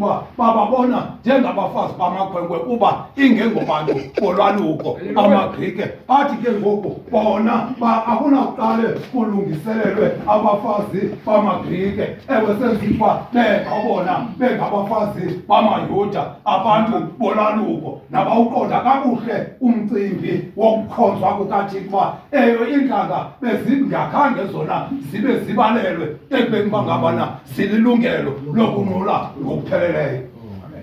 uba bababona njengabafazi bamakhwenkwe kuba ingengobantu bolwaluko amaGrike. Bathi ke ngoku bona akunakuqale kulungiselelwe abafazi bamaGrike. Ewe, senzisa uba beva bona bengabafazi bamaYuda, abantu bolwaluko nabawuqonda kakuhle umcimbi wokukhonzwa kukaThixo uba ewe iintlanga bezingakhange zona zibe zibalelwe ekubeni uba ngabana zililungelo lokunqula ngokupheleleyo.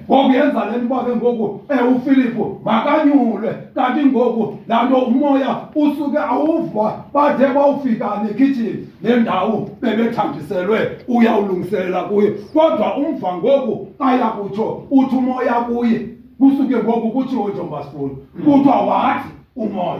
Ngoku yenza le nto uba ke ngoku uFilipu makanyulwe, kanti ngoku laa nto umoya usuke awuva bathe bawufika nekhitshini nendawo bebethanjiselwe uyawulungiselela kuyo, kodwa umva ngoku aya kutsho uthi umoya kuye kusuke ngoku kutshiwo njengoba sifuna kuthiwa wathi umoya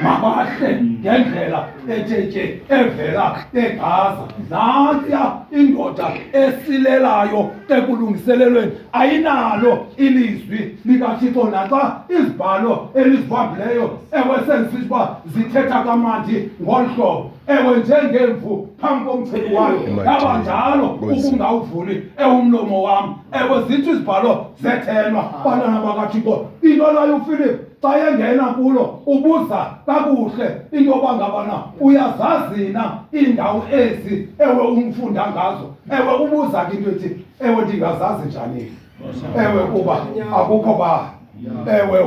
mabahle ngendlela ethe tye evela eGaza. Nantsiya indoda esilelayo ekulungiselelweni, ayinalo ilizwi likaThixo naxa izibhalo elizibambileyo ewe senzisithi uba zithetha kamandi ngolu hlobo. Ewe, njengemvu phambi komchebi wayo yaba njalo ukungawuvuli ewumlomo wam. Ewe, zithi izibhalo zethenwa, bantwana bakaThixo. Into layo uFilip xa engena kulo ubuza kakuhle into yoba ngabana uyazazi na iindawo ezi ewe umfunda ngazo. Ewe, ubuza ke into ethi ewe ndingazazi njani, ewe kuba akukho ba ewe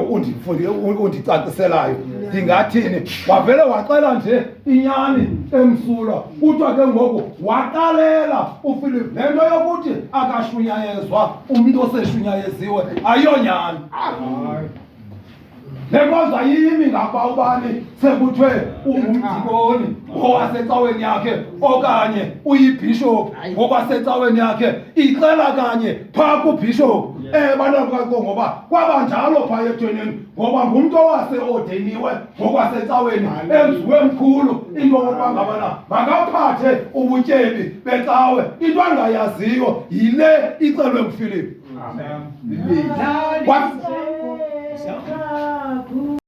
undicaciselayo ndingathini. Wavele waxela nje inyani emsulwa. Kuthiwa ke ngoku waqalela uFilip le nto yokuthi akashunyayezwa umntu oseshunyayeziwe ayiyonyani. Le nkonzo ayimi ngakuba ubani sekuthiwe ungumdikoni ngowasecaweni yakhe okanye uyibhishophu ngokwasecaweni yakhe, ixela kanye phaa kubhishophu. Bantwana bakaThixo, ngoba kwaba njalo phaa etweneni, ngoba ngumntu owaseodeyiniwe ngokwasecaweni, enziwe mkhulu into yokokuba ngabana makaphathe ubutyebi becawe. Into angayaziyo yile ixelwe nguFilip.